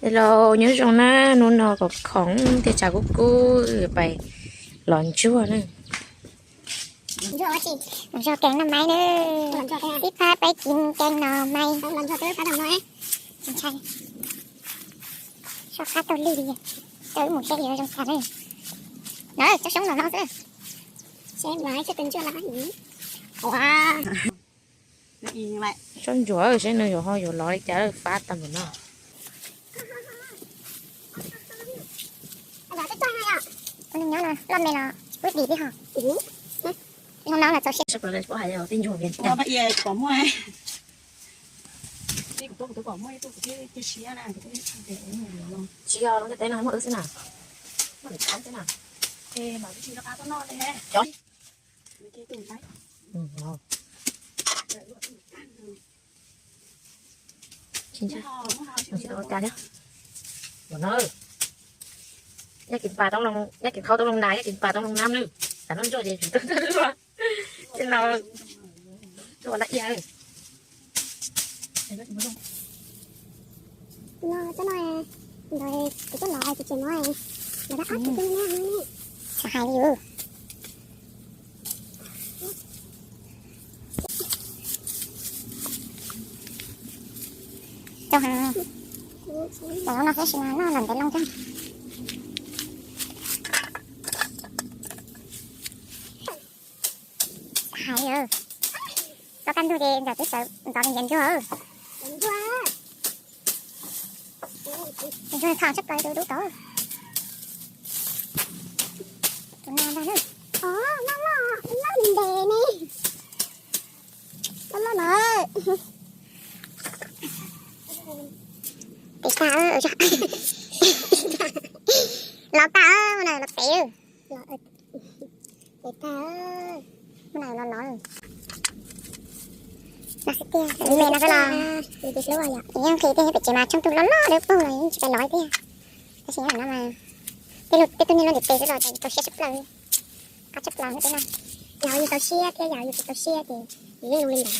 Hello, nyob zoo na, hnub no kom khoom thiaj tsaus kub kub pais lov ntsuag na. Ntsuag keev no maiv na. Ib phab peb cev keev no maiv. Soj qab taug lwj li, coj wb mus seb yuav zoo cas na. No tsob xyoob los no xwb. Seb ntsuag, seb nws yuav ho yuav lov li cas fab tag npaum no. Nyob no loj me los tsis pub dim li ho. Zoo no los txaus siab. Tsis yog lub ntiaj teb no muaj wb xwb na, muaj lub teb no muaj wb xwb na. Tsis tau ua cas thiab. Nyob kis pas toob loo, nyob kis khau toob loo nas, nyob kis pas toob loo nab lwj, tas noj ntsuag ces tsis tau ua, ces no ua laj ia. No cov no, ntawd kuv coj los ces tseem muab lawv dab ab tsis hais li. Rau heev. Cov no xwb sis mas noj lawm ntev loo thiab. Hais, tau kaj ntug ces ntawm twb sawv ntxov li ntiav ntsuag. Ntsuag txhom tshaj plaws tus dub tod. Tus no ntag na. Loj loj, loj ntev ne. Loj loj lawm. Tes tag, los tag, los tes. Tes tag, los los. No xwb tiag, me no xwb los. Yeej nqhis tiag, pem tsev mas tshooj tug loj loj dawb paug los yeej tsis pais lov tiag. Tab sis no mas tej lub, tej tug niag loj ntev tes xwb los tau siab tshaj plaws. Qab tshaj plaws no. Yog yus tau siab thiab yog yus tsis tau siab ces yus yeej zoo li ntawd.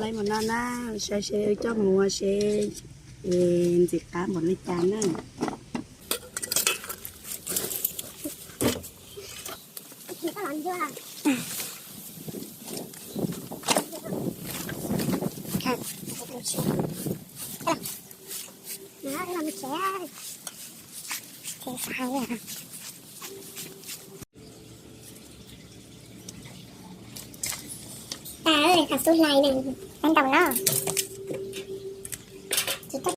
Lawv mus no na, saib seb wb coj mus ua seb ntxim qab npaum li cas na.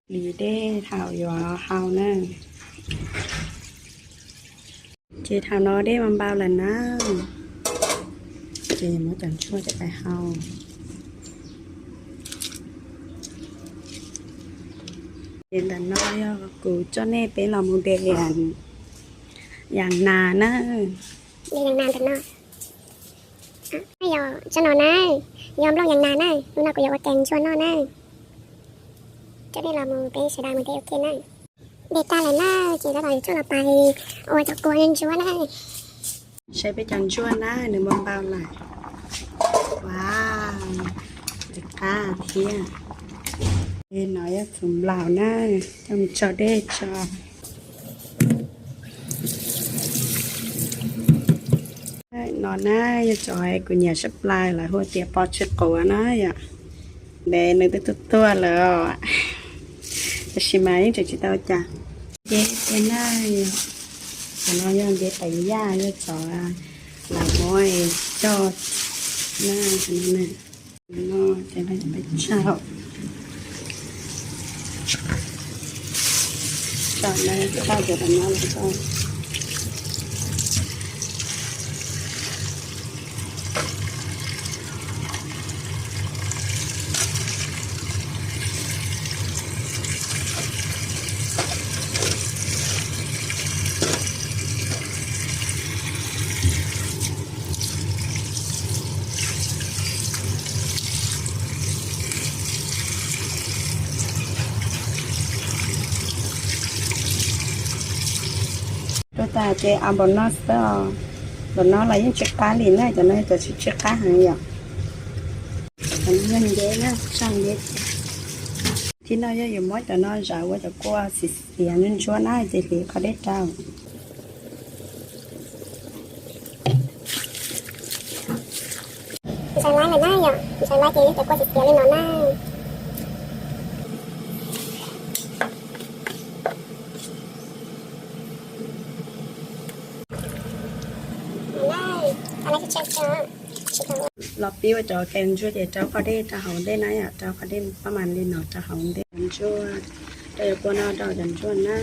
Lis dej thaum yuav hau na. Ces thaum no dej mas npau lawm na, ces muab cov ntsuag coj pais hau. Ces ntawm no yog kuv coj nej peb los mus de yas nas na. Yas nas ntawm no. Yog tsob no na, yog nplooj yas nas na, hnub no kuv yuav ua kees ntsuag noj na. Coj nej los mus peb sawv daws mus de ua ke na. De tag lawm na, ces tab tom yuav coj los pais ua cov kua ntsuab na. Saib peb cov ntsuab na, nws npau npau lawm. Wow, ntxim qab thiab. No yog txhuv nplaum na, coj mus tso dej tso. No na yog cov kuv nyiam tshaj plaws lawv hu tias pos tshwm quav na yom. Ntev nws twb tuag tuag lawm os, tab sis mas yeej tseem tsis tau cas. Ces ua na, cov no yog ntev teev yaj, yog cov lawv muab coj na, cov no na. No ces peb tsaug, tsaug na, tsaug cov no los tsaug. Ces a npaum no xwb os. Npaum no los yeej tsw qab li na, cov no yog cov tsw tsw qab heev yom. Cov no yog nceb na, saj nceb. Thib no yog yuav muab cov no zam ua cov kua xiav xiav ntsuab ntsuab na ces hliv qhov dej rau. Ntshai lawm na yom, ntshai lawm ces cov kua xiav xiav li no na. Los pib ua cov kais ntsuab ces rau qhov dej rau hauv ntej na yom, rau qhov dej pab mas li no rau hauv ntej cov ntsuab, rau cov kua no rau cov ntsuab na.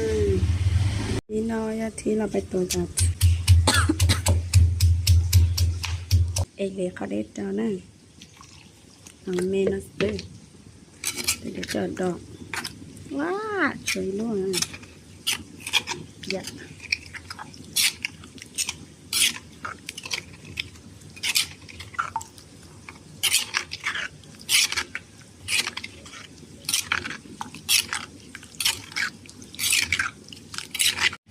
Thib no yog thib los peb tuav cov es hliv qhov dej rau na. Los me no xwb, cov do, ua, tshuav ib lub.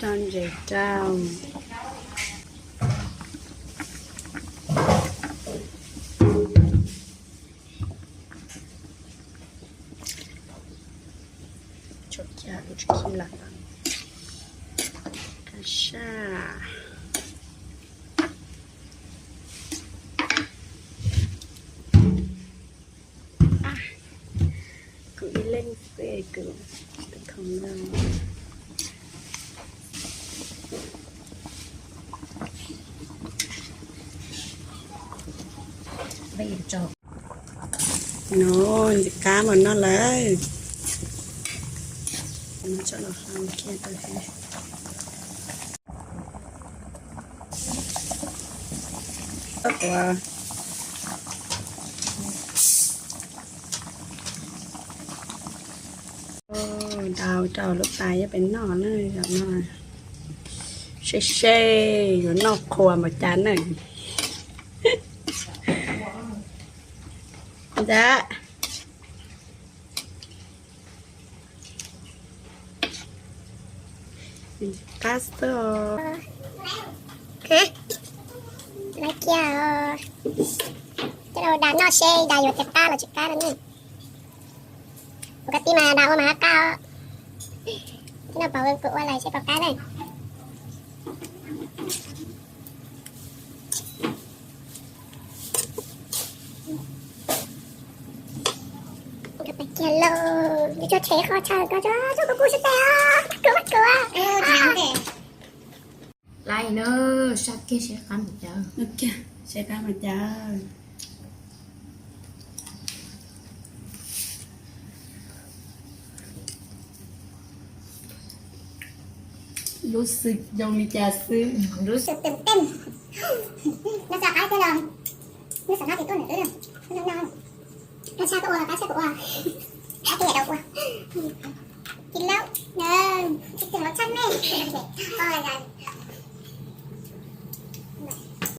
Rau ntses rau. Tso cag tsis khi lawm. Ka saj. Kuv ib leeg xwb kuv tus khoom no. No, ntxim qab mas no lawm. Dau rau lub tais yuav pem noj na, zaum no. Se se, yuav noj qhuas npaum cas na. Ntag. Qab xwb os. Lawv kiag, coj los da noj seb da yuav tias qab los tsis qab no ne. Ua kab tij mas da ua mas qab os. Tij no pom kuv ua lawm seb puas qab ne. Kiag lauj, yuav tshuav tshem qhov chaw ko tso, tso kuv kuv sab tes os, kuv kuv. Laiv na, sab kiag seb qab npaum cas. Seb qab npaum cas. Lub xwm zoo li cas xwb. Lub xwm tes tes. No xav qab thiab los, no xav no ces tuaj ntawm twb no. No, no, no xav koj ua los qab xwb kuv ua. Qab thiab yam dau ua.